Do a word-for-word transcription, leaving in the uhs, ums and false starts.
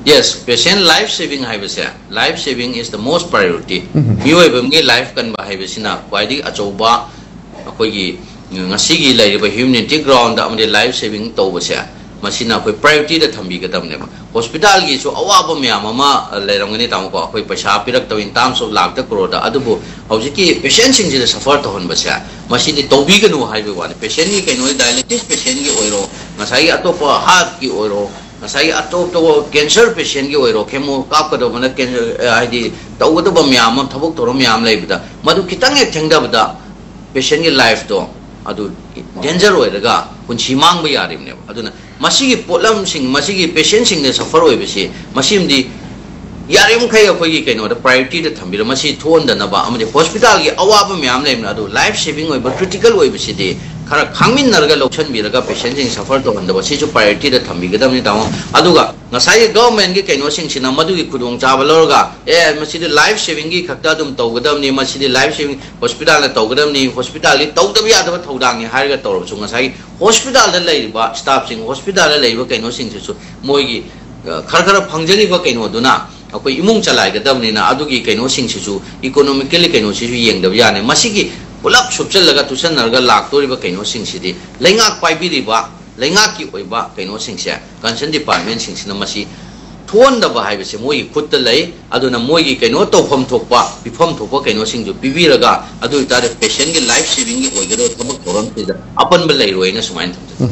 Yes, patient life saving ꯍꯥꯏꯕꯁꯦ, life saving is the most priority. ꯃꯤꯑꯣꯏꯕ ꯑꯃꯒꯤ life ꯀꯟꯕ ꯍꯥꯏꯕꯁꯤꯅ ꯈ꯭ꯋꯥꯏꯗꯒꯤ ꯑꯆꯧꯕ ꯑꯩꯈꯣꯏꯒꯤ ꯉꯁꯤꯒꯤ ꯂꯩꯔꯤꯕ ꯍ꯭ꯌꯨꯃꯦꯅꯤꯇꯤ ꯒ꯭ꯔꯥꯎꯟꯗ ꯑꯃꯗꯤ ꯂꯥꯏꯐ ꯁꯦꯚꯤꯡ ꯇꯧꯕꯁꯦ, ꯃꯁꯤꯅ ꯑꯩꯈꯣꯏ ꯄ꯭ꯔꯥꯏꯌꯣꯔꯤꯇꯤꯗ ꯊꯝꯕꯤꯒꯗꯕꯅꯦꯕ꯫ ꯍꯣꯁꯄꯤꯇꯥꯜꯒꯤꯁꯨ ꯑꯋꯥꯕ ꯃꯌꯥꯝ ꯑꯃ ꯂꯩꯔꯝꯒꯅꯤ ꯇꯥꯃꯣꯀꯣ, ꯑꯩꯈꯣꯏ ꯄꯩꯁꯥ ꯄꯤꯔꯛꯇꯕ in terms of ꯂꯥꯛꯇ ꯀ꯭ꯔꯣꯔꯗ, ꯑꯗꯨꯕꯨ ꯍꯧꯖꯤꯛꯀꯤ ꯄꯦꯁꯦꯟꯁꯤꯡꯁꯤꯗ ꯁꯐꯔ ꯇꯧꯍꯟꯕꯁꯦ, ꯃꯁꯤꯗꯤ ꯇꯧꯕꯤꯒꯅꯨ ꯍꯥꯏꯕꯒꯤ ꯋꯥꯅꯤ꯫ ꯄꯦꯁꯦꯟꯒꯤ ꯀꯩꯅꯣ, ꯗꯥꯏꯂꯥꯏꯁꯤꯁ ꯄꯦꯁꯦꯟꯒꯤ ꯑꯣꯏꯔꯣ, ꯉꯁꯥꯏꯒꯤ ꯑꯇꯣꯞꯄ ꯍꯥꯔꯠꯀꯤ ꯑꯣꯏꯔꯣ, ꯉꯁꯥꯏꯒꯤ ꯑꯇꯣꯞ ꯑꯇꯣꯞꯄ ꯀꯦꯟꯁꯔ ꯄꯦꯁꯦꯟꯒꯤ ꯑꯣꯏꯔꯣ, ꯀꯦꯃꯣ ꯀꯥꯞꯀꯗꯧꯕꯅ ꯀꯦꯟꯁꯔ ꯍꯥꯏꯗꯤ ꯇꯧꯒꯗꯕ ꯃꯌꯥꯝ ꯑꯃ, ꯊꯕꯛ ꯊꯧꯔꯝ ꯃꯌꯥꯝ ꯂꯩꯕꯗ, ꯃꯗꯨ ꯈꯤꯇꯪ ꯍꯦꯛ ꯊꯦꯡꯊꯕꯗ ꯄꯦꯁꯦꯟꯒꯤ ꯂꯥꯏꯐꯇꯣ ꯑꯗꯨ ꯗꯦꯟꯖꯔ ꯑꯣꯏꯔꯒ ꯄꯨꯟꯁꯤ ꯃꯥꯡꯕ ꯌꯥꯔꯤꯕꯅꯦꯕ꯫ ꯑꯗꯨꯅ ꯃꯁꯤꯒꯤ ꯄꯣꯠꯂꯝꯁꯤꯡ, ꯃꯁꯤꯒꯤ ꯄꯦꯁꯦꯟꯁꯤꯡꯗ ꯁꯐꯔ ꯑꯣꯏꯕꯁꯤ, ꯃꯁꯤꯃꯗꯤ ꯌꯥꯔꯤꯕꯃꯈꯩ ꯑꯩꯈꯣꯏꯒꯤ ꯀꯩꯅꯣꯗ ꯄ꯭ꯔꯥꯏꯌꯣꯔꯤꯇꯤꯗ ꯊꯝꯕꯤꯔ, ꯃꯁꯤ ꯊꯣꯛꯍꯟꯗꯅꯕ ꯑꯃꯗꯤ ꯍꯣꯁꯄꯤꯇꯥꯜꯒꯤ ꯑꯋꯥꯕ ꯃꯌꯥꯝ ꯂꯩꯕꯅ ꯑꯗꯨ ꯂꯥꯏꯐ ꯁꯦꯚꯤꯡ ꯑꯣꯏꯕ ꯀ꯭ꯔꯤꯇꯤꯀꯦꯜ ꯑꯣꯏꯕꯁꯤꯗꯤ ꯈꯔ ꯈꯥꯡꯃꯤꯟꯅꯔꯒ ꯂꯧꯁꯤꯟꯕꯤꯔꯒ ꯄꯦꯁꯦꯟꯁꯤꯡ ꯁꯐꯔ ꯇꯧꯍꯟꯗꯕ, ꯁꯤꯁꯨ ꯄ꯭ꯔꯥꯏꯌꯣꯔꯤꯇꯤꯗ ꯊꯝꯕꯤꯒꯗꯕꯅꯤ ꯇꯥꯃꯣ꯫ ꯑꯗꯨꯒ ꯉꯁꯥꯏꯒꯤ ꯒꯚꯔꯟꯃꯦꯟꯒꯤ ꯀꯩꯅꯣꯁꯤꯡꯁꯤꯅ ꯃꯗꯨꯒꯤ ꯈꯨꯗꯣꯡꯆꯥꯕ ꯂꯧꯔꯒ, ꯑꯦ, ꯃꯁꯤꯗꯤ ꯂꯥꯏꯐ ꯁꯦꯚꯤꯡꯒꯤ ꯈꯛꯇ ꯑꯗꯨꯝ ꯇꯧꯒꯗꯕꯅꯤ, ꯃꯁꯤꯗꯤ ꯂꯥꯏꯐ ꯁꯦꯚꯤꯡ ꯍꯣꯁꯄꯤꯇꯥꯜꯅ ꯇꯧꯒꯗꯕꯅꯤ, ꯍꯣꯁꯄꯤꯇꯥꯜꯒꯤ ꯇꯧꯗꯕ ꯌꯥꯗꯕ ꯊꯧꯗꯥꯡꯅꯤ ꯍꯥꯏꯔꯒ ꯇꯧꯔꯕꯁꯨ, ꯉꯁꯥꯏꯒꯤ ꯍꯣꯁꯄꯤꯇꯥꯜꯗ ꯂꯩꯔꯤꯕ ꯁ꯭ꯇꯥꯐꯁꯤꯡ, ꯍꯣꯁꯄꯤꯇꯥꯜꯗ ꯂꯩꯔꯤꯕ ꯀꯩꯅꯣꯁꯤꯡꯁꯤꯁꯨ ꯃꯣꯏꯒꯤ, ꯑ, ꯈꯔ ꯈꯔ ꯐꯪꯖꯔꯤꯕ ꯀꯩꯅꯣꯗꯨꯅ ꯑꯩꯈꯣꯏ ꯏꯃꯨꯡ ꯆꯂꯥꯏꯒꯗꯕꯅꯤꯅ, ꯑꯗꯨꯒꯤ ꯀꯩꯅꯣꯁꯤꯡꯁꯤꯁꯨ ꯏꯀꯣꯅꯣꯃꯤꯀꯦꯜꯂꯤ ꯀꯩꯅꯣꯁꯤꯁꯨ ꯌꯦꯡꯗꯕ ꯌꯥꯅꯤ꯫ ꯃꯁꯤꯒꯤ ꯄꯨꯂꯞ ꯁꯨꯞꯆꯜꯂꯒ ꯇꯨꯁꯟꯅꯔꯒ ꯂꯥꯛꯇꯣꯔꯤꯕ ꯀꯩꯅꯣꯁꯤꯡꯁꯤꯗꯤ ꯂꯩꯉꯥꯛ ꯄꯥꯏꯕꯤꯔꯤꯕ, ꯂꯩꯉꯥꯛꯀꯤ ꯑꯣꯏꯕ ꯀꯩꯅꯣꯁꯤꯡꯁꯦ, ꯀꯟꯁꯔꯟ ꯗꯤꯄꯥꯔꯠꯃꯦꯟꯁꯤꯡꯁꯤꯅ ꯃꯁꯤ ꯊꯣꯛꯍꯟꯗꯕ ꯍꯥꯏꯕꯁꯦ ꯃꯣꯏꯒꯤ ꯈꯨꯠꯇ ꯂꯩ꯫ ꯑꯗꯨꯅ ꯃꯣꯏꯒꯤ ꯀꯩꯅꯣ ꯇꯧꯐꯝ ꯊꯣꯛꯄ, ꯄꯤꯐꯝ ꯊꯣꯛꯄ ꯀꯩꯅꯣꯁꯤꯡꯗꯨ ꯄꯤꯕꯤꯔꯒ, ꯑꯗꯨ ꯑꯣꯏꯇꯥꯔꯗꯤ ꯄꯦꯁꯦꯟꯒꯤ ꯂꯥꯏꯐ ꯁꯦꯚꯤꯡꯒꯤ ꯑꯣꯏꯒꯗꯕ ꯊꯕꯛ ꯊꯧꯔꯝꯁꯤꯗ ꯑꯄꯟꯕ ꯂꯩꯔꯣꯏꯅ ꯁꯨꯃꯥꯏꯅ ꯊꯝꯖꯒꯦ꯫